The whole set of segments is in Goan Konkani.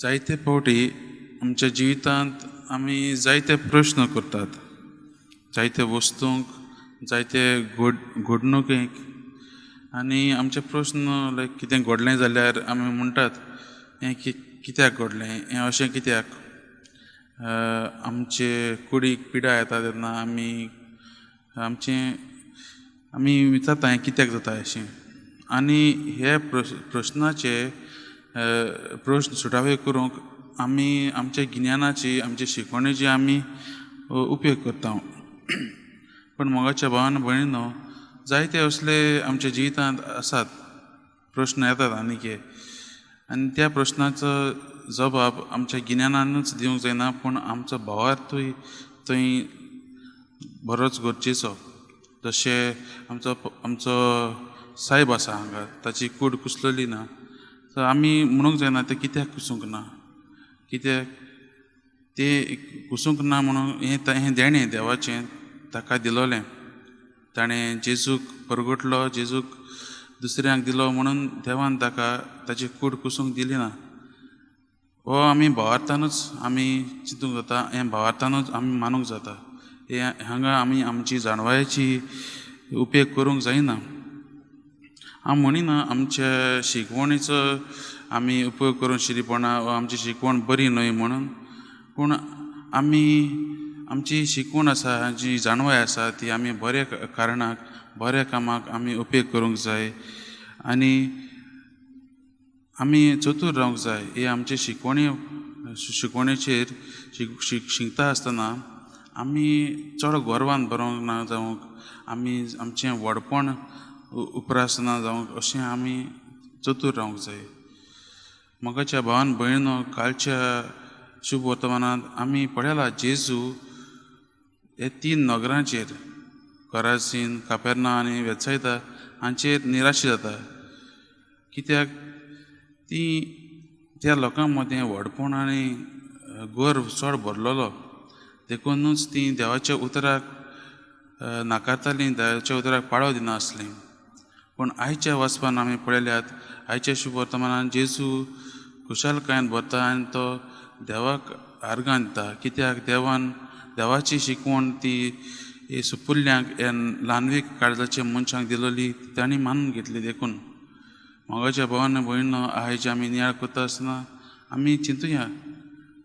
जायते फावटी आमच्या जिवितांत आमी जायते प्रस्न करतात, जायते वस्तूंक, जायते घडणुकेक. आनी आमचे प्रस्न लायक कितें घडलें जाल्यार आमी म्हणटात हें कित्याक घडलें, हें अशें कित्याक. आमचे कुडीक पिडा येता तेन्ना आमी आमचें आमी विचारता हें कित्याक जाता अशें. आनी हे प्रस्नाचे प्रस्न सुटावे करूंक आमी आमच्या गिन्यानाची, आमच्या शिकवणेची आमी उपयोग करता. पूण मोगाच्या भावान भयणीनो, जायते असले आमच्या जिवितांत आसात प्रस्न येतात आनीक, आनी त्या प्रस्नाचो जबाब आमच्या गिन्यानानूच दिवंक जायना, पूण आमचो भावार्थूय थंय बरोच गरजेचो. जशें आमचो आमचो सायब आसा हांगा, ताची कूड कुसलेली ना, तर आमी म्हणूंक जायना तें कित्याक कुसूंक ना, कित्याक तें कुसूंक ना म्हणून हें हें देणें देवाचें ताका दिलोलें. ताणें जेजूक परगटलो, जेजूक दुसऱ्यांक दिलो म्हणून देवान ताका ताची कूड कुसूंक दिली ना. हो आमी भावार्थानूच आमी चिंतूंक जाता, हें भावार्थानूच आमी मानूंक जाता. हें हांगा आमी आमची जाणवायेची उपेग करूंक जायना. हांव म्हणिना आमच्या शिकवणीचो आमी उपयोग करून शिरीपणां वा आमची शिकवण बरी न्हय म्हणून, पूण आमी आमची शिकवण आसा, जी जाणवाय आसा ती आमी बऱ्या कारणाक, बऱ्या कामाक आमी उपेग करूंक जाय आनी आमी चतूर रावंक जाय. हे आमचे शिकवणेचेर शिकता आसतना आमी चड गर्वान बरोवंक ना जावंक, आमी आमचें व्हडपण उपरासना जावंक, अशें आमी चतूर रावंक जाय. मोगाच्या भावान भयणीनो, कालच्या शुभ वर्तमानांत आमी पळयला जेजू हे तीन नगरांचेर, करासीन, कापेर्ना आनी वेत्सायता हांचेर निराश जाता, कित्याक ती त्या लोकां मदें व्हडपण आनी गर्व चड भरलेलो, देखुनूच ती देवाच्या उतराक नाकारतालीं, देवाच्या उतराक पाळो दिनासलीं. पूण आयच्या वाचपान आमी पळयल्यात, आयच्या शुभ वर्तमानान जेजू खुशालकायेन भरता आनी तो देवाक आर्गां दिता, कित्याक देवान देवाची शिकवण ती सुपुल्ल्यांक, ह्या ल्हानवीक काळजाच्या मनशांक दिलोली तांणी मानून घेतली. देखून मोगाच्या भावान भयणीनो, आयज आमी नियाळ करता आसतना आमी चिंतुया,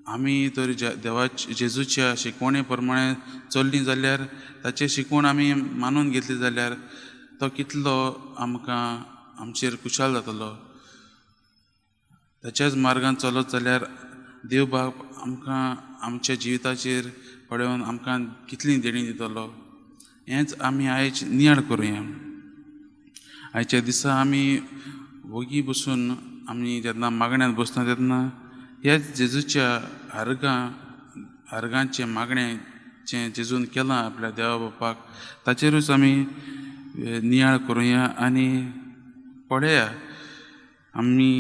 आमी तर देवाच्या जेजूच्या शिकवणे प्रमाणे चल्लीं जाल्यार, ताची शिकवण आमी मानून घेतली जाल्यार तो कितलो आमकां आमचेर खुशाल जातलो. ताच्याच मार्गान चलत जाल्यार देव बाप आमकां आमच्या जिविताचेर पळोवन आमकां कितली देणी दितलो, हेंच आमी आयज नियाळ करुया. आयच्या दिसा आमी वोगी बसून आमी जेन्ना मागण्यांत बसता तेन्ना ह्याच जेजूच्या आर्गांचें मागणें जें जेजून केलां आपल्या देवा बापाक, ताचेरूच आमी नियाळ करुया आनी पळया आमी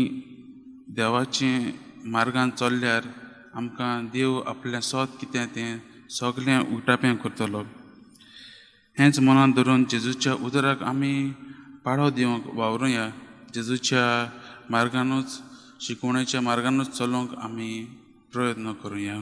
देवाचें मार्गान चल्ल्यार आमकां देव आपलें सोद कितें तें सगळें उटापें करतलो. हेंच मनांत धरून जेजूच्या उतराक आमी पाळो दिवंक वावरुया, जेजूच्या मार्गानूच, शिकवणेच्या मार्गानूच चलोवंक आमी प्रयत्न करुया.